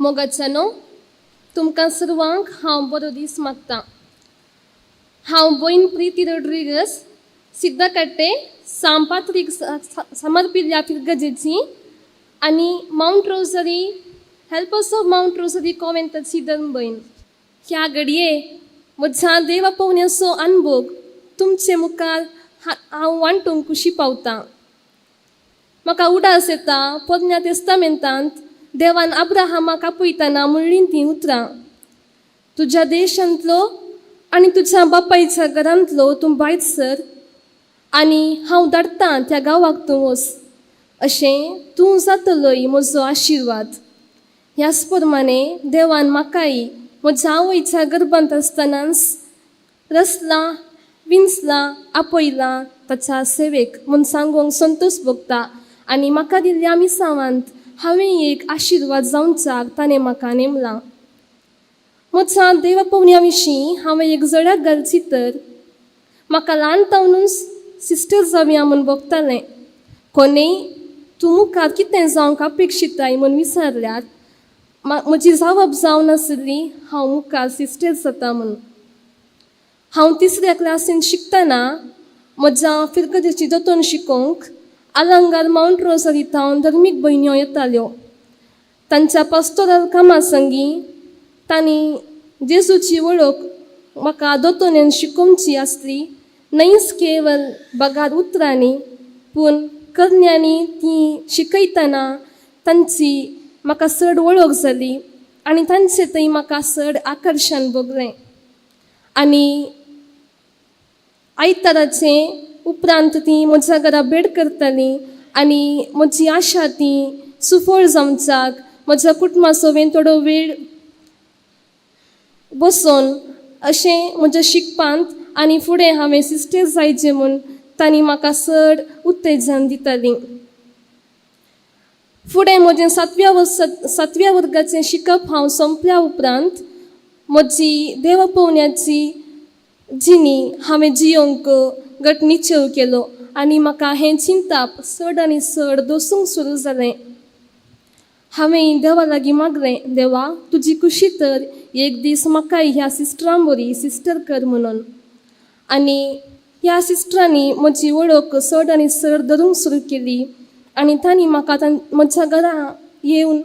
मोगाच्यानो, तुमकां सर्वांक हांव बरो दीस मागतां. हांव भयण प्रिती रोड्रिगस, सिद्धाकाट्टे सांपात्रीक समर्पिल्ल्या फिरगजेची आनी Mount Rosary Helpers of Mount Rosary कॉवेंताची धर्म भयण. ह्या घडये म्हज्या देवा पोवण्याचो अनभोग तुमचे मुखार हांव वांटूंक खुशी पावतां. म्हाका उडास येता पोरण्या तेस्तामेंतांत देवान अब्राहमाक आपयतना म्हणलीं तीं उतरां, तुज्या देशांतलो आनी तुज्या बापायच्या घरांतलो तूं भायर सर आनी हांव धाडटां त्या गांवाक तूं वच, अशें तूं जातलोय म्हजो आशिर्वाद. ह्याच प्रमाणे देवान म्हाकाय म्हज्या आवयच्या गर्भांत आसतनाच रसलां, विंचलां, आपयलां ताच्या सेवेक म्हूण सांगूंक संतोश भोगता आनी म्हाका दिल्ल्या मिसावांत हांवें एक आशिर्वाद जावच्याक ताणें म्हाका नेमलां. म्हज्या देवा पोवण्या विशीं हांवें एक जळक घालची तर म्हाका ल्हान तावनूच सिस्टर जावया म्हूण भोगतालें. कोणूय तूं मुखार कितें जावंक अपेक्षिताय म्हूण विचारल्यार म्हजी जावप जावन आशिल्ली हांव मुखार सिस्टर जाता म्हूण. हांव तिसऱ्या क्लासीन शिकतना म्हज्या फिरगजेची जतन शिकोवंक आलंगार मावंट रोजरी थावन धर्मीक भयण्यो येताल्यो. तांच्या पास्तोरल कामां संगी तांणी जेजूची वळख म्हाका दोतोन्यान शिकोवची आसली, न्हयच केवल बगार उतरांनी पूण करण्यांनी. ती शिकयतना तांची म्हाका चड वळख जाली आनी तांचे थंय म्हाका चड आकर्शण भोगलें. आनी आयताराचें उपरांत ती म्हज्या घरा भेट करतालीं आनी म्हजी आशा ती सुफळ जावच्याक म्हज्या कुटुंबा सोबेन थोडो वेळ बसोन अशें म्हज्या शिकपांत आनी फुडें हांवें सिस्टर जायचें म्हूण तांणी म्हाका चड उत्तेजन दितालीं. फुडें म्हजें सातव्या वर्गाचें शिकप हांव सोंपल्या उपरांत म्हजी देवा पोवण्याची जिणी हांवें जियोंक घट निश्चेव केलो आनी म्हाका हें चिंताप चड आनी चड दोसूंक सुरू जालें. हांवें देवा लागीं मागलें, देवा, तुजी खुशी तर एक दीस म्हाकाय ह्या सिस्टरां बरी सिस्टर कर म्हणून. आनी ह्या सिस्टरांनी म्हजी वळख चड आनी चड धरूंक सुरू केली आनी तांणी म्हाका म्हज्या घरा येवन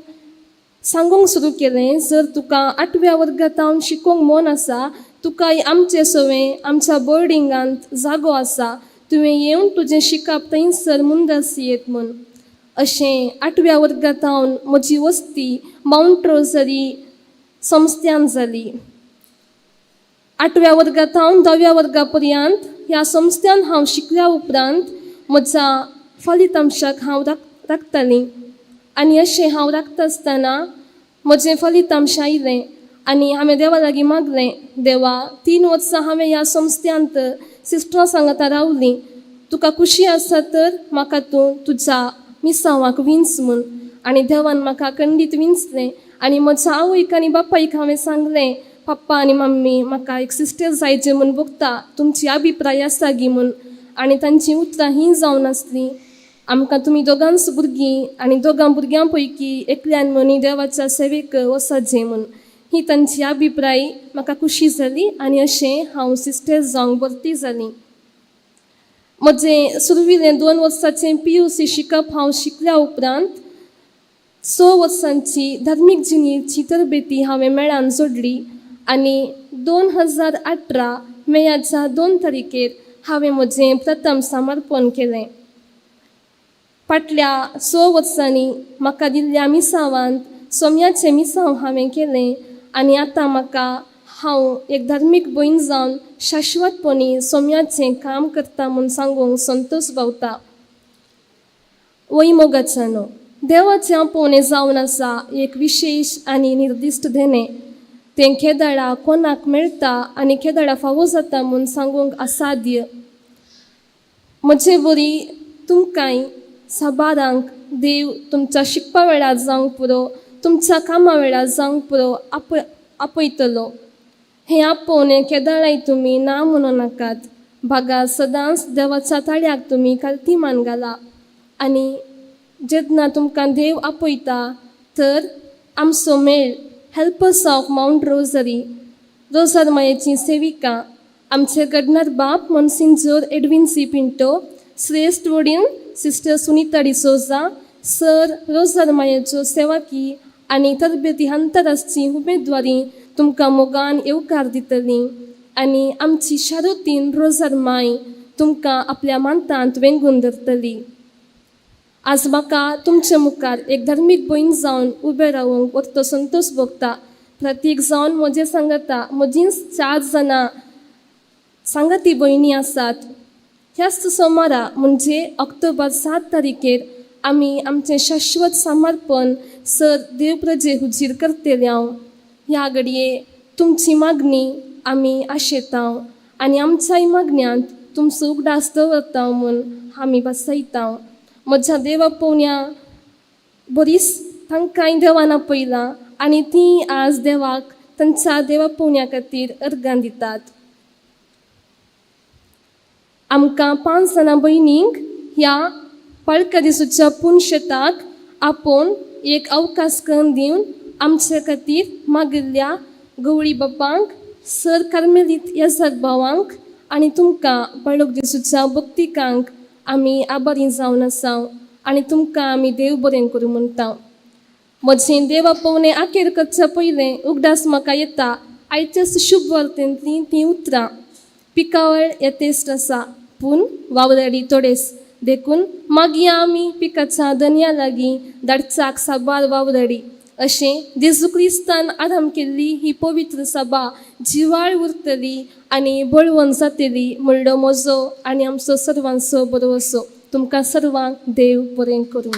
सांगूंक सुरू केलें, जर तुका आठव्या वर्गांत शिकोवंक मन आसा, तुकाय आमचे सवें आमच्या बोर्डिंगांत जागो आसा, तुवें येवन तुजें शिकप थंयसर मुंदास येत म्हूण. अशें आठव्या वर्गांत म्हजी वस्ती मावंट रोजरी संस्थ्यान जाली. आठव्या वर्गांत धाव्या वर्गा पर्यंत ह्या संस्थ्यान हांव शिकल्या उपरांत म्हज्या फलितांशाक हांव राखतालीं आनी अशें हांव राखता आसतना म्हजें फलितांश आयलें आनी हांवें देवा लागीं मागलें, देवा, 3 वर्सां हांवें ह्या संस्थ्यांत सिस्टरां सांगता रावलीं, तुका खुशी आसा तर म्हाका तूं तुज्या मिसांवाक विंच म्हूण. आनी देवान म्हाका खंडीत विंचलें आनी म्हज्या आवयक आनी बापायक हांवें सांगलें, पप्पा आनी मम्मी, म्हाका एक सिस्टर जायचें म्हूण भोगता, तुमची अभिप्राय आसा गी म्हूण. आनी तांचीं उतरां हीं जावन आसलीं, आमकां तुमी दोगांच भुरगीं आनी दोगां भुरग्यां पैकी एकल्यान मनी देवाच्या सेवेक वचत म्हूण. ही तांची अभिप्राय म्हाका खुशी जाली आनी अशें हांव सिस्टर जावंक भरती जाली. म्हजें सुरविलें 2 वर्साचें पीयूसी शिकप हांव शिकल्या उपरांत 6 वर्सांची धार्मीक जिणेची तरबेती हांवें मेळान जोडली आनी 2018 मेयाच्या 2 तारखेर हांवें म्हजें प्रथम समर्पण केलें. फाटल्या 6 वर्सांनी म्हाका दिल्ल्या मिसावांत सोम्याचें मिसांव हांवें केलें आनी आतां म्हाका हांव एक धार्मीक भयण जावन शाश्वतपणी सोम्याचें काम करता म्हूण सांगूंक संतोश भावता. वय मोगाच्यानो, देवाचें आपोवणें जावन आसा एक विशेश आनी निर्दिश्ट देणें. तें केदळा कोणाक मेळटा आनी केदळा फावो जाता म्हूण सांगूंक असाध्य. म्हजे वरी तुमकांय साबारांक देव तुमच्या शिकपा वेळार जावंक पुरो, तुमच्या कामा वेळार जावंक पुरो, आपयतलो. हें आपोवणें केदळाय तुमी ना म्हणू नाकात. बागा सदांच देवाच्या ताळ्याक तुमी कालती मान घाला आनी जेन्ना तुमकां देव आपयता तर आमचो मेळ हेल्पर्स ऑफ मावंट रोजरी, रोजर मायेची सेविका, आमचे गडनर बाप मोन्सिंजोर एडविन सी पिंटो, श्रेश्ठ वडील सिस्टर सुनीता डिसोजा, सर रोजर मायेच्यो सेवाकी आनी तरबेती अंतरासची उमेदवारी तुमकां मोगान येवकार दितली आनी आमची शारुतीन रोजर माय तुमकां आपल्या मानतांत वेंगून धरतली. आज म्हाका तुमचे मुखार एक धार्मीक भयण जावन उबें रावूंक वतो संतोश भोगता. प्रतीक जावन म्हजें सांगता म्हजींच चार जाणां सांगाती भयणी आसात. ह्याच सोमारा म्हणजे ऑक्टोबर 7 तारखेर आमी आमचें शाश्वत समर्पण सर देवप्रजे हुजीर करतले हांव. ह्या घडये तुमची मागणी आमी आशेता आनी आमच्याय मागण्यांत तुमचो उगडास दवरता म्हूण आमी बसयता. म्हज्या देवा पोवण्या बरीच तांकांय देवान आपयलां आनी तीं आज देवाक तांच्या देवा पोवण्या खातीर अर्गां दितात. आमकां 5 जाणां भयणींक ह्या पाळकदिसूच्या पुनशेताक आपोवन एक अवकाश करून दिवन आमचे खातीर मागिल्ल्या गवळी बापांक, सर कार्मेलीत येसाक भावांक आनी तुमकां पाळक दिसूच्या भक्तिकांक आमी आभारी जावन आसा आनी तुमकां आमी देव बरें करूं म्हणटा. म्हजें देवा पोवणे आखेर करच्या पयलें उगडास म्हाका येता आयच्याच शुभ वार्तेंतलीं तीं उतरां. पिकावळ येतेस्ट आसा पूण वावराडी थोडेच, देखून मागीर आमी पिकाच्या दनया लागीं धाडचाक साबार वावराडी. अशें जेजू क्रिस्तान आराम केल्ली ही पवित्र सभा जिवाळ उरतली आनी बळवंत जातली म्हणलो म्हजो आनी आमचो सर्वांचो बरो असो. तुमकां सर्वांक देव बरें करूं.